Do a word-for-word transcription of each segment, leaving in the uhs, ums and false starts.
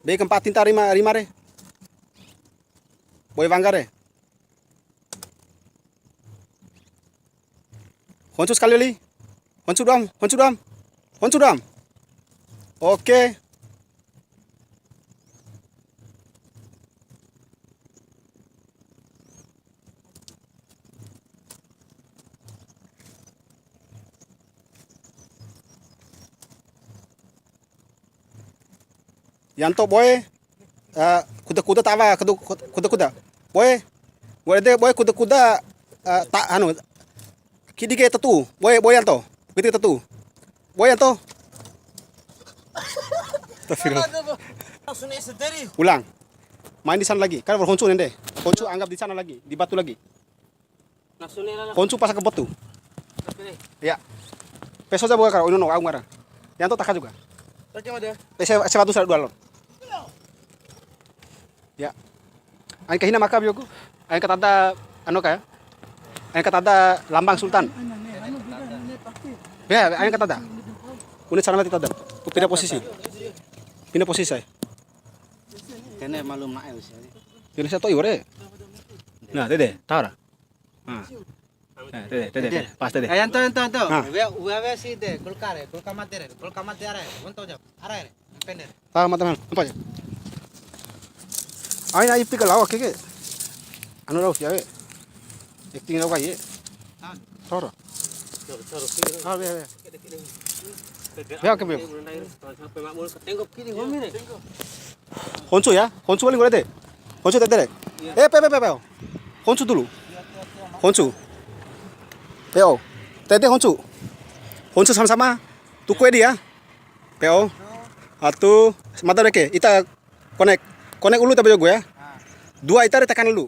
Be keempat tinta rima, rima re. Boe wangga re. Honcu sekali wali. Honcu doam, honcu doam. Honcu doam. Oke. Yanto boe, eh, kuda-kuda tawa, kuda-kuda. Boe, boe de, boe kuda-kuda, eh, ta, anu, kidi ke tetu, boe, boe Yanto, kidi ke tetu. Boe Yanto. Astagfirullah. Ulang. Main di sana lagi. Kan honcu nende. Honcu anggap di sana lagi, di batu lagi. Honcu pasang ke batu. Iya. Peso ja boga karo, ino no, au ngara. Yanto taka juga. Ese, ese batu sara dua lon. Ya. Ain kahina maka bioku. Ain katada anu ka. Ain katada lambang sultan. Ya, ain katada. Une cara mati tada. Pindah posisi. Pindah posisi saya. Kene malum nae usia. Ini saya to'i ore. Nah, dede, tara. Ah. Eh, tede, tede, tede. Pas tede. Eh, Yanto, Yanto, Yanto. Ah. Wea, wea, wea si de, golkar ya, golkar mati re, golkar mati are, wonto jam, are re, pendek. Ah, mata, mata, apa ya? Aina ipi ke lawak ke. Anu lawak ya, we. Acting lawak ya. Ah. Soro. Soro, soro. Ah, wea, wea. Wea ke, wea. Tengok kiri, ngomi re. Honcu ya, honcu paling gua te. Honcu tete re. Eh, pe, pe, pe, pe. Honcu dulu. Honcu. Peo. Tete honcu. Honcu sama-sama. Tuku edi ya. Peo. Atu. Mata deke. Ita konek. Konek ulu tapi gue ya. Dua ita re tekan dulu.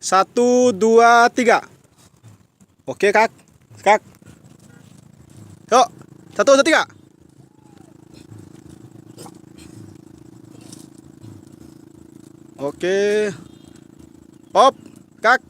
Satu, dua, tiga. Oke, Kak. Kak. Yuk, satu, dua, tiga. Oke. Op, Kak.